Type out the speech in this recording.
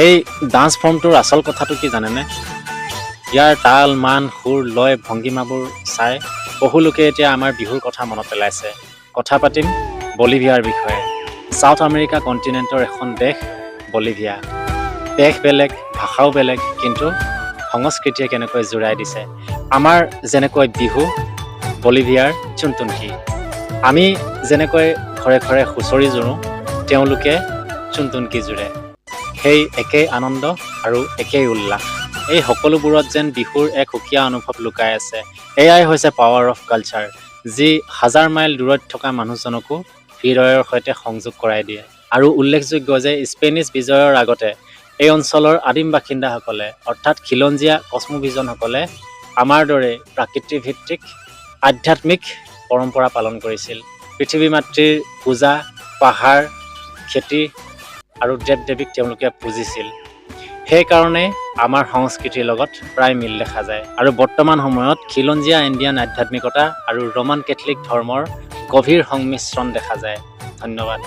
এই ডান্স ফৰ্মটোৰ আচল কথাটো কি জানেনে? ইয়াৰ তাল, মান, সুৰ, লয়, ভংগীমাবোৰ চাই বহু লোকে এতিয়া আমাৰ বিহুৰ কথা মনত পেলাইছে। কথা পাতিম বলিভিয়াৰ বিষয়ে। চাউথ আমেৰিকা কণ্টিনেণ্টৰ এখন দেশ বলিভিয়া। দেশ বেলেগ, ভাষাও বেলেগ, কিন্তু সংস্কৃতিয়ে কেনেকৈ জোৰাই দিছে। আমাৰ যেনেকৈ বিহু, বলিভিয়াৰ চুনটুনকি। আমি যেনেকৈ ঘৰে ঘৰে হুঁচৰি জোৰোঁ, তেওঁলোকে চুনটুনকি জোৰে। সেই একেই আনন্দ আৰু একেই উল্লাস। এই সকলোবোৰত যেন বিহুৰ এক সুকীয়া অনুভৱ লুকাই আছে। এয়াই হৈছে পাৱাৰ অফ কালচাৰ, যি হাজাৰ মাইল দূৰত থকা মানুহজনকো হৃদয়ৰ সৈতে সংযোগ কৰাই দিয়ে। আৰু উল্লেখযোগ্য যে স্পেনিছ বিজয়ৰ আগতে এই অঞ্চলৰ আদিম বাসিন্দাসকলে, অৰ্থাৎ খিলঞ্জীয়া কস্মোভিজনসকলে, আমাৰ দৰে প্ৰকৃতিভিত্তিক আধ্যাত্মিক পৰম্পৰা পালন কৰিছিল। পৃথিৱী মাতৃৰ পূজা, পাহাৰ, খেতি আৰু দেৱ দেৱীক তেওঁলোকে পুজিছিল। সেইকাৰণে আমাৰ সংস্কৃতিৰ লগত প্ৰায় মিল দেখা যায়। আৰু বৰ্তমান সময়ত খিলঞ্জীয়া ইণ্ডিয়ান আধ্যাত্মিকতা আৰু ৰোমান কেথলিক ধৰ্মৰ গভীৰ সংমিশ্ৰণ দেখা যায়। ধন্যবাদ।